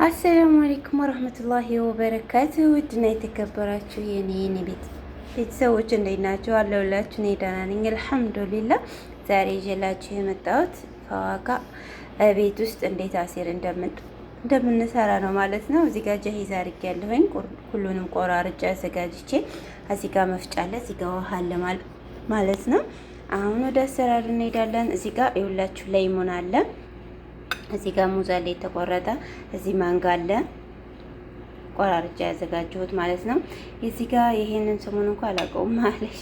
السلام عليكم ورحمة الله وبركاته። ውድና የተከበራችሁ የኔ ቤተሰቦች እንዴት ናችሁ? አለሁላችሁ። እኔ ደህና ነኝ الحمد لله። ዛሬ ይዤላችሁ የመጣሁት فواكه ቤት ውስጥ እንዴት عصير እንደምንሰራ ነው ማለት ነው። እዚህ ጋር جاهز አድርጌያለሁኝ። ሁሉንም ቆራርጬ አዘጋጅቼ እዚህ ጋር መፍጫ አለ፣ እዚህ ጋር ውሃ አለ ማለት ነው። አሁን ወደ አሰራር እንሄዳለን። እዚህ ጋር ይኸውላችሁ ليمون አለ፣ እዚህ ጋር ሙዝ አለ የተቆረጠ፣ እዚህ ማንጋ አለ ቆራርጬ ያዘጋጀሁት ማለት ነው። እዚህ ጋር ይሄንን ስሙን እንኳን አላውቀውም ማለሽ።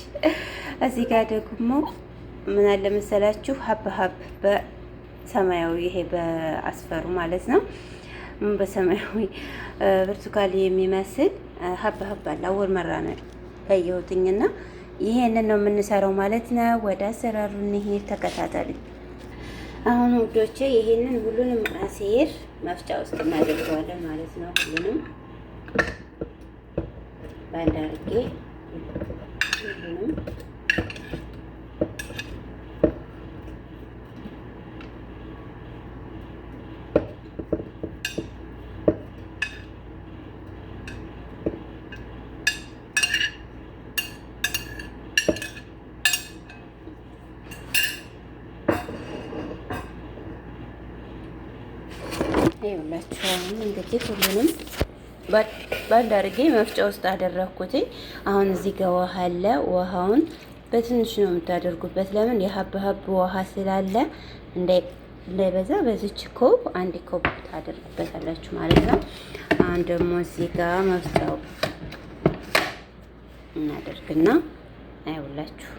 እዚህ ጋር ደግሞ ምን አለ መሰላችሁ حبهان በሰማያዊ ይሄ በ أصفر ኡ ማለት ነው በሰማያዊ ብርቱካን የሚመስል حبهان አለ። أول مرة ነው ያየሁትኝና ይሄንን ነው የምንሰራው ማለት ነው። ወደ አሰራሩ እንሂድ፣ ተከታተሉ። አሁን ውዶቼ ይሄንን ሁሉንም عصير መፍጫ ውስጥ እናደርገዋለን ማለት ነው። ሁሉንም በአንድ አድርጌ ሁሉንም ይኸውላችሁ አሁን እንግዲህ ሁሉንም በአንድ አድርጌ መፍጫ ውስጥ አደረግኩትኝ። አሁን እዚህ ጋር ውሃ አለ። ውሃውን በትንሽ ነው የምታደርጉበት። ለምን የ حبهان ውሃ ስላለ እንዳይበዛ በዚች كوب አንድ كوب ታደርጉበታላችሁ ማለት ነው። አሁን ደግሞ እዚህ ጋር መፍጫው እናደርግና አይውላችሁ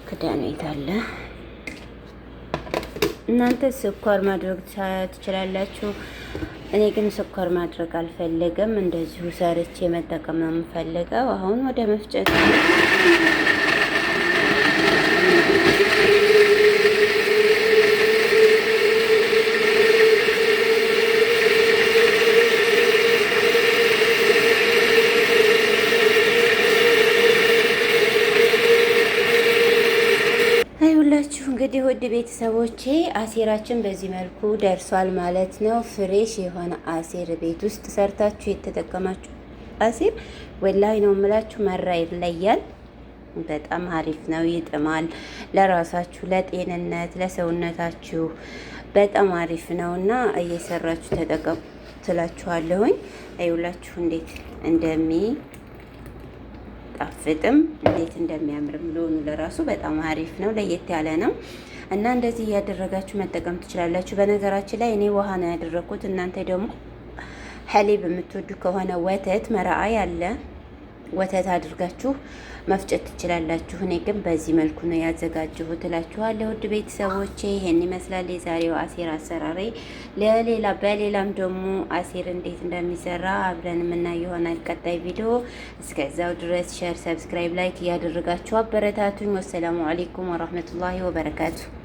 ክዳኑ የት አለ? እናንተ ስኳር ማድረግ ትችላላችሁ። እኔ ግን ስኳር ማድረግ አልፈለገም። እንደዚሁ ሰርቼ መጠቀም ነው የምፈልገው። አሁን ወደ መፍጨት አይውላችሁ እንግዲህ ውድ ቤተሰቦቼ عصير ኣችን በዚህ መልኩ ደርሷል ማለት ነው። fresh የሆነ عصير ቤት ውስጥ ሰርታችሁ የተጠቀማችሁ عصير والله ነው የምላችሁ፣ مرة ይለያል። በጣም አሪፍ ነው፣ ይጥማል። ለራሳችሁ ለጤንነት፣ ለሰውነታችሁ በጣም አሪፍ ነው እና እየሰራችሁ ተጠቀሙ ትላችኋለሁኝ። አይውላችሁ እንዴት እንደሚ ጣፍጥም እንዴት እንደሚያምርም ለሆኑ ለራሱ በጣም አሪፍ ነው፣ ለየት ያለ ነው እና እንደዚህ እያደረጋችሁ መጠቀም ትችላላችሁ። በነገራችን ላይ እኔ ውሃ ነው ያደረግኩት። እናንተ ደግሞ حليب የምትወዱ ከሆነ ወተት መራአ ያለ ወተት አድርጋችሁ መፍጨት ትችላላችሁ። እኔ ግን በዚህ መልኩ ነው ያዘጋጀሁት እላችኋለሁ። ውድ ቤተሰቦቼ ይሄን ይመስላል የዛሬው عصير አሰራሬ። ለሌላ በሌላም ደግሞ عصير እንዴት እንደሚሰራ አብረን የምናየው ይሆናል ቀጣይ ቪዲዮ። እስከዛው ድረስ share፣ subscribe፣ like እያደረጋችሁ አበረታቱኝ። والسلام عليكم ورحمة الله وبركاته።